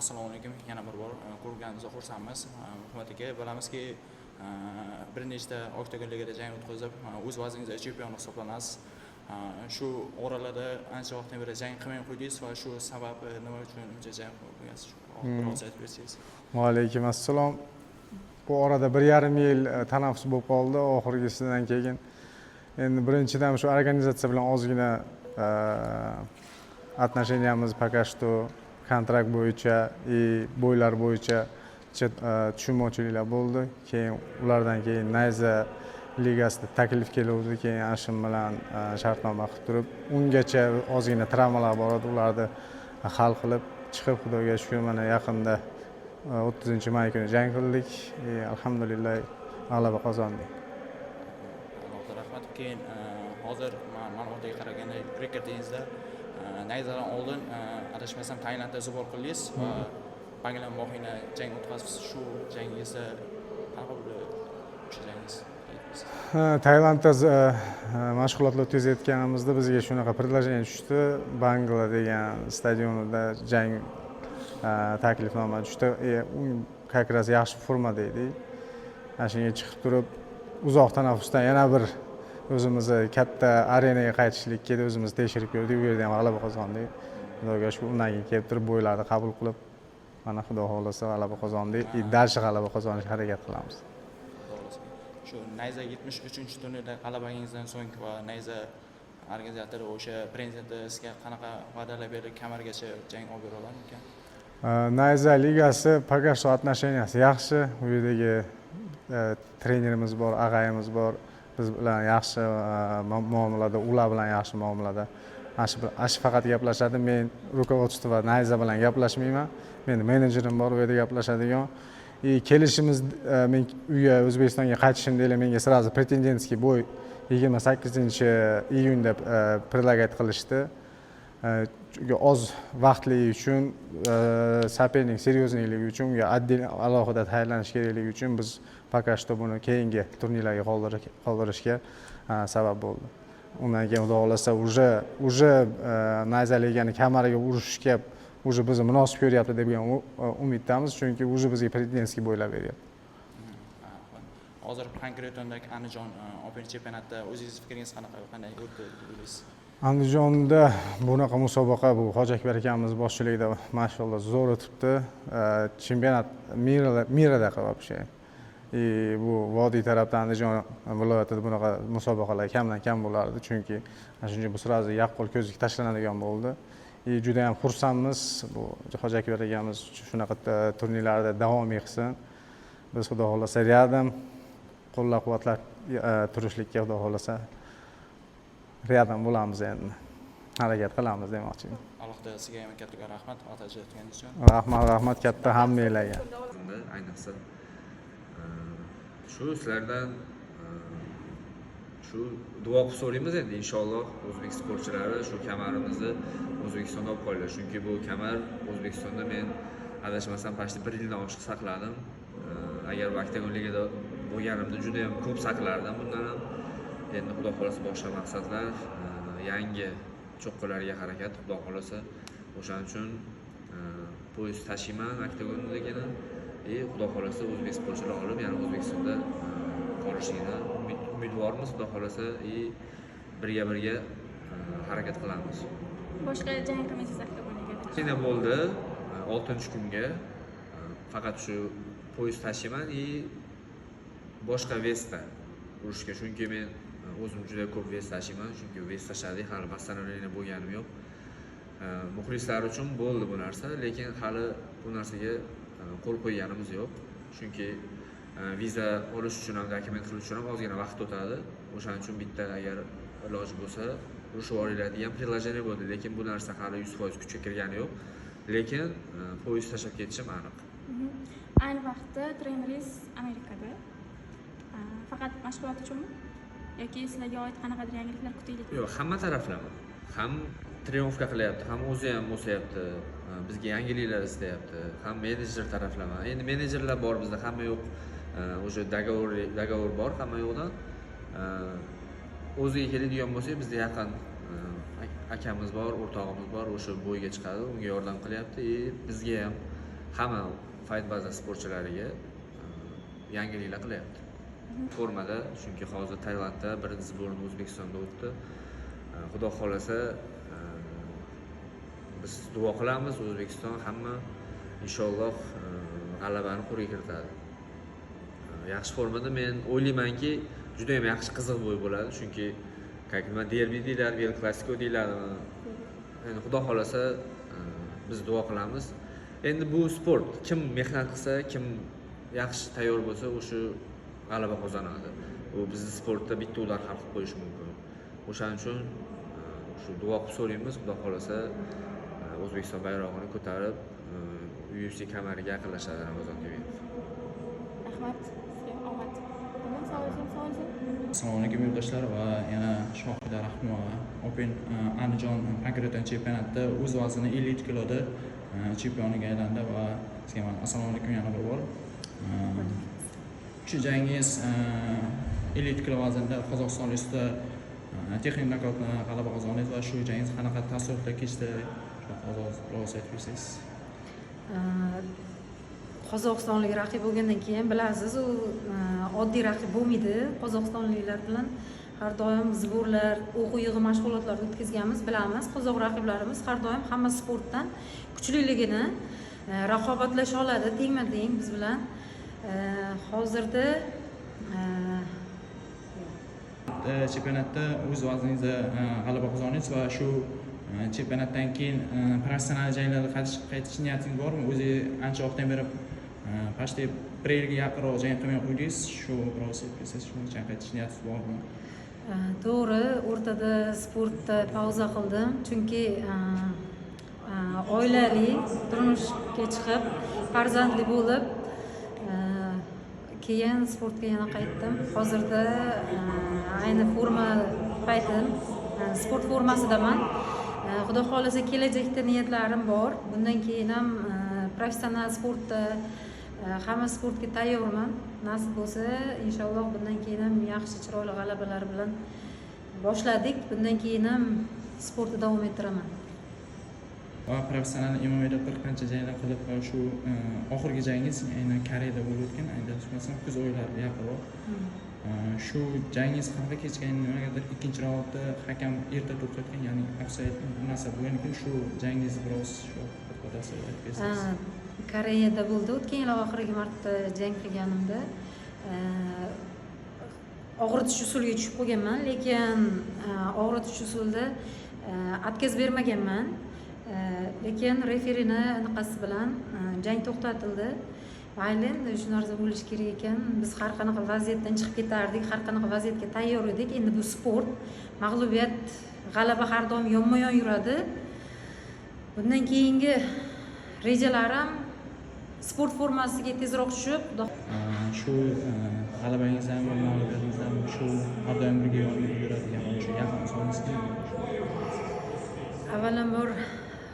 Assalomu alaykum, yana bir bor ko'rganimizdan xursandmiz. Hurmat aka, bilamizki, bir nechta Oktagon ligada jang o'tkazib, o'z vazningizda chempion hisoblanasiz. Shu oralarda ancha vaqtdan beri jang qilmay qo'ydingiz va shu sababi nima uchun uncha jang qilmagansiz? Biroz aytib bersangiz. Va alaykum assalom. Bu orada 1,5 yil tanaffus bo'lib qoldi oxirgisidan keyin. Endi birinchidan, shu organizatsiya bilan ozgina отношения miz пока что kontrakt bo'yicha и бой lar bo'yicha tushunmovchiliklar bo'ldi. Keyin ulardan keyin Nayza ligasida taklif keluvdi. Keyin ana shu bilan shartnoma qilib turib, ungacha ozgina travmalar bor edi, ularni hal qilib chiqib, xudoga shukur, mana yaqinda, 30-may kuni jang qildik. И alhamdulillah, g'alaba qozondik. Allohga rahmat. Keyin hozir ma'lumotlarga qaraganda, rekordingizda Nayzadan oldin, adashmasam, Tailandda сбор qildingiz va Banglan Mohina jang o'tkazibsiz. Shu jangingizda qanaqa bo'ldi o'sha jangingiz? Aytib bersangiz. Ha, Tailandda mashg'ulotlar o'tkazayotganimizda bizga shunaqa предложение tushdi. Bangla degan stadionida jang taklifnoma tushdi. U как раз yaxshi formada edik. Ana shunga chiqib turib, uzoq tanaffusdan yana bir o'zimizni katta arenaga qaytishlikka o'zimizni tekshirib ko'rdik. U yerda ham g'alaba qozondik. Xudoga shukur, undan keyin kelib turib бой larni qabul qilib, mana, xudo xohlasa, g'alaba qozondik и дальше g'alaba qozonishga harakat qilamiz. Xudo xohlasa. Shu Nayza 73-turnirda g'alabangizdan so'ng va Nayza organizatori, o'sha prezidenti sizga qanaqa va'dalar berdi, kamargacha jang olib bera olarmikan? Nayza ligasi пока что отношения si yaxshi. U yerdagi trenerimiz bor, ag'ayimiz bor. Biz bilan yaxshi muomalada, ular bilan yaxshi muomalada. Ana shu faqat gaplashadi. Men руководство Nayza bilan gaplashmayman. Meni menejerim bor u yerda gaplashadigan. И kelishimiz, men uyga, O'zbekistonga qaytishimda menga сразу претендентский бой 28-iyunda предлагать qilishdi. Chunki oz vaqtligi uchun, соперник серьезный ligi uchun, unga отдельно, alohida tayyorlanish kerakligi uchun biz пока что buni keyingi turnirlarga qoldirishga sabab bo'ldi. Undan keyin, xudo xohlasa, уже Nayza ligani kamariga urishga уже bizni munosib ko'ryapti degan umiddamiz, chunki уже bizga претендентский бой lar beryapti. Hozir Pankrationdagi Andijon Open chempionatida o'zingiz fikringiz qanaqa, qanday o'tdi deb o'ylaysiz? Andijonda bunaqa musobaqa bu Hoji Akbar akamiz boshchiligida, mashalloh, zo'r o'tibdi. Чемпионат мира daqa вообще. И bu vodiy tarafda, Andijon viloyatida bunaqa musobaqalar kamdan kam bo'lardi, chunki ana shuning uchun bu сразу yaqqol ko'zga tashlanadigan bo'ldi. И juda ham xursandmiz, bu Hoji Akbar akamiz shunaqa turnirlarda davom etsin. Biz, xudo xohlasa, рядом qo'llab quvvatlab turishlikka, xudo xohlasa, рядом bo'lamiz, endi harakat qilamiz demoqchiman. Alohida sizga ham kattakon rahmat vaqt ajratganingiz uchun. Rahmat, rahmat katta hammanglarga. Unda ayniqsa shu sizlardan shu duo qilib so'raymiz endi, inshaalloh, o'zbek sportchilari shu kamarimizni O'zbekistonda olib qolinglar, chunki bu kamar O'zbekistonda men adashmasam почти bir yildan oshiq saqladim. Agar bu Oktagon ligada bo'lganimda juda yam ko'p saqlardim bundan ham. Endi, xudo xohlasa, boshqa maqsadlar, yangi cho'qqilarga harakat, xudo xohlasa. O'shaning uchun пояс tashiyman Oktagondagini и, xudo xohlasa, o'zbek sportchilar olib, yana O'zbekistonda qolishligini umidvormiz, xudo xohlasa, и birga birga harakat qilamiz. Boshqa jang qilmaysiz Oktagon ligada? Yana bo'ldi, oltinchi kunga faqat shu пояс tashiyman и boshqa вес da urushga, chunki men o'zim juda ko'p вес tashiyman, chunki вес tashladik, hali восстановление bo'lganim yo'q. Muxlislar uchun bo'ldi bu narsa, lekin hali bu narsaga qo'l qo'yganimiz yo'q, chunki viza olish uchun ham, dokument qilish uchun ham ozgina vaqt o'tadi. O'shaning uchun bitta agar iloji bo'lsa, urushib olinglar degan предложение bo'ldi, lekin bu narsa hali 100% kuchga kirgani yo'q, lekin пояс tashlab ketishim aniq. Ayni vaqtda treneringiz Amerikada. Faqat mashg'ulot uchunmi yoki sizlarga oid qanaqadir yangiliklar kutaylik? Yo'q, hamma taraflama, ham тренировка qilyapti, ham o'zi ham o'syapti, bizga yangiliklar istayapti, ham menejer taraflama. Endi menejerlar bor bizda, hamma yo'q, уже договор bor hamma yoqdan. O'ziga keladigan bo'lsak, bizda yaqin akamiz bor, o'rtog'imiz bor, o'sha бой ga chiqadi, unga yordam qilyapti и bizga ham. Hamma Fight Baza sportchilariga yangiliklar qilyapti. Formada, chunki hozir Tailandda birinchi сбор ni O'zbekistonda o'tdi. Xudo xohlasa, biz duo qilamiz, O'zbekiston hamma inshaalloh g'alabani qo'lga kiritadi. Yaxshi formada, men o'ylaymanki, juda ham yaxshi, qiziq бой bo'ladi, chunki как nima, derbi deyiladi, El Klasiko deyiladimi? Endi Xudo xohlasa, biz duo qilamiz. Endi bu sport, kim mehnat qilsa, kim yaxshi tayyor bo'lsa, o'sha g'alaba qozonadi. U bizni sportda bitta удар hal qilib qo'yishi mumkin. O'shaning uchun shu duo qilib so'raymiz, Xudo xohlasa, O'zbekiston bayrog'ini ko'tarib, UFC kamariga yaqinlashadi Ramazon Temirov. Rahmat sizga, omad. Bundan savol savol. Assalomu alaykum, yo'ldoshlar, va yana Shohida Rahimova Open Andijon Pankration chempionatida o'z vaznini 52 kiloda chempioniga aylandi va sizga mana assalomu alaykum yana bir bor. Shu jangingiz 52 kilo vaznda Qozog'iston ustida texnik nokaut bilan g'alaba qozondingiz va shu jangingiz qanaqa taassurotlar kechdi? Shu hozir biroz aytib bersangiz. Qozog'istonlik raqib bo'lgandan keyin, bilasiz, u oddiy raqib bo'lmaydi. Qozog'istonliklar bilan har doim сбор lar, o'quv yig'i mashg'ulotlar o'tkazganmiz, bilamiz, qozoq raqiblarimiz har doim hamma sportdan kuchliligini, raqobatlasha oladi tengma teng biz bilan. Hozirda Chempionatda o'z vazningizda g'alaba qozondingiz va shu chempionatdan keyin professional janglarga qaytish niyatingiz bormi? O'zi ancha vaqtdan beri, почти bir yilga yaqinroq jang qilmay qo'ydingiz. Shu biroz aytib bersangiz, shu jang qaytish niyatingiz bormi? To'g'ri, o'rtada sportda pauza qildim, chunki oilali turmushga chiqib, farzandli bo'lib, keyin sportga yana qaytdim. Hozirda ayni forma paytim, sport formasidaman. Xudo xohlasa, kelajakda niyatlarim bor. Bundan keyin ham professional sportda, hamma sportga tayyorman. Nasib bo'lsa, inshaalloh, bundan keyin ham yaxshi, chiroyli g'alabalar bilan boshladik, bundan keyin ham sportni davom ettiraman. Va professional MMAda bir qancha janglar qilib va shu oxirgi jangingiz aynan Koreyada bo'lib o'tgan, adashmasam, kuz oylarida yaqinroq. Shu jangingiz qanaqa kechgan? Nimagadir ikkinchi raundda hakam erta to'xtatgan, ya'ni офсайд narsa bo'lgan ekan. Shu jangingizni biroz shu batafsil aytib bersangiz. Koreyada bo'ldi o'tgan yil oxirgi marta jang qilganimda. Og'ritish usuliga tushib qolganman, lekin og'ritish usulida отказ bermaganman. Lekin referini anaqasi bilan jang to'xtatildi. Mayli, endi shu narsa bo'lishi kerak ekan. Biz har qanaqa vaziyatdan chiqib ketardik, har qanaqa vaziyatga tayyor edik. Endi bu sport, mag'lubiyat, g'alaba har doim yonma yon yuradi. Bundan keyingi rejalarim sport formasiga tezroq tushib, Xudo Shu g'alabangiz ham va mag'lubiyatingiz ham shu har doim birga yonib yuradigan mana shu yaqin insoningizki? Avvalambor,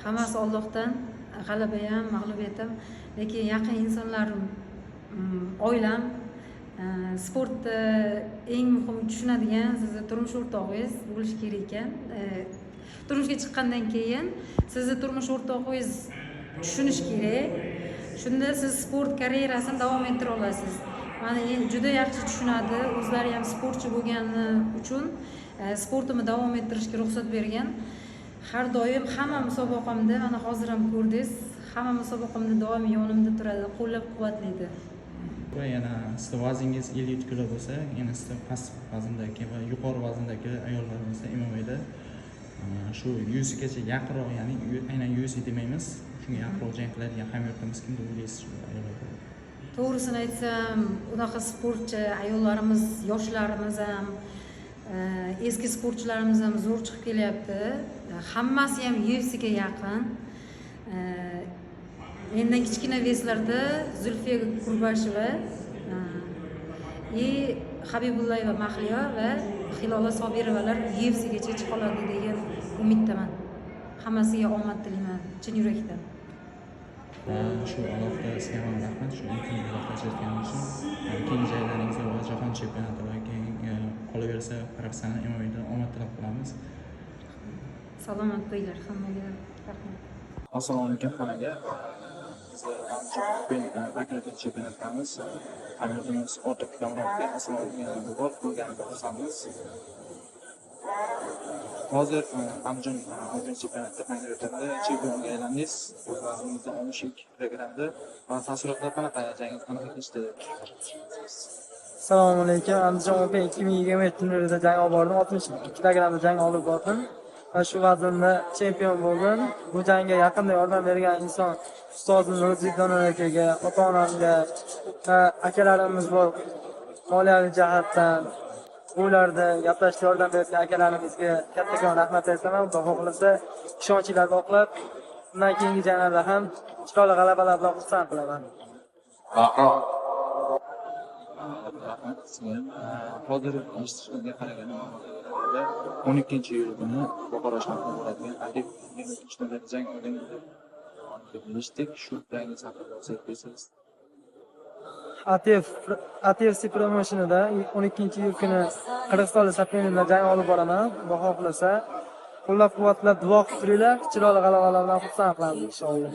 hammasi Ollohdan, g'alaba ham, mag'lubiyat ham, lekin yaqin insonlarim, oilam. Sportda eng muhim tushunadigan sizni turmush o'rtog'ingiz bo'lishi kerak ekan. Turmushga chiqqandan keyin sizni turmush o'rtog'ingiz tushunishi kerak, shunda siz sport karyerasini davom ettira olasiz. Mani juda yaxshi tushunadi, o'zlari ham sportchi bo'lgani uchun sportimni davom ettirishga ruxsat bergan. Har doim hamma musobaqamda, mana hozir ham ko'rdingiz, hamma musobaqamda doim yonimda turadi, qo'llab quvvatlaydi. Va yana sizni vazningiz 57 kilo bo'lsa, yana sizni past vazndagi va yuqori vazndagi ayollarimizda MMAda shu UFCgacha yaqinroq, ya'ni aynan UFC demaymiz, shunga yaqinroq jang qiladigan hamyurtimiz kim deb o'ylaysiz shu ayollarda? To'g'risini aytsam, unaqa sportchi ayollarimiz, yoshlarimiz ham, eski sportchilarimiz ham zo'r chiqib kelyapti. Hammasi ham UFCga yaqin. Mendan kichkina вес larda Zulfiya Kurbasheva и Habibullayeva Mahliyo va Hilola Sobirovalar UFCgacha chiqa oladi degan umiddaman. Hammasiga omad tilayman chin yurakdan. Va shu alohida sizga ham rahmat, shu imkonni vaqt ajratganingiz uchun. Keyingi janglaringizda va jahon chempionati va keyin qolaversa professional MMAda omad tilab qolamiz. Salomat bo'linglar, hammaga rahmat. Assalomu alaykum hammaga. Bizni Andijon Open vakolatli chempionatdamiz. Hamyurtimiz Ortiq Kamronovga assalomu alaykum, bor ko'rganimizga xursandmiz. Hozir Andijon Open chempionatida final chempionga aylandingiz. O'z vazningizda 62 kilogrammda. Va taassurotlar qanaqa, jangingiz qanaqa kechdi? Assalomu alaykum. Andijon Open 2023 turnirida jang olib bordim. 62 kilogrammda jang olib bordim va shu vaznda chempion bo'ldim. Bu jangga yaqinda yordam bergan inson ustozim Ro'ziddin akaga, ota-onamga va akalarimiz bor. Moliyaviy jihatdan ularda gaplashishda yordam bergan akalarimizga kattakon rahmat aytaman. Xudo xohlasa ishonchlarni oqlab, undan keyingi janglarda ham chiroyli g'alabalar bilan xursand qilaman. Rahmat sizga. Hozir eshitishimga qaraganda 12-iyul kuni Buxoro shahrida bo'ladigan Adib 23 jang olgan deb eshitdik. Shu jangingiz haqida aytib bersangiz. ATFC promotionida 12-iyul kuni qirg'izistonlik соперник bilan jang olib boraman. Xudo xohlasa qo'llab-quvvatlab, duo qilib turinglar, chiroyli g'alabalar bilan xursand qilamiz inshaalloh.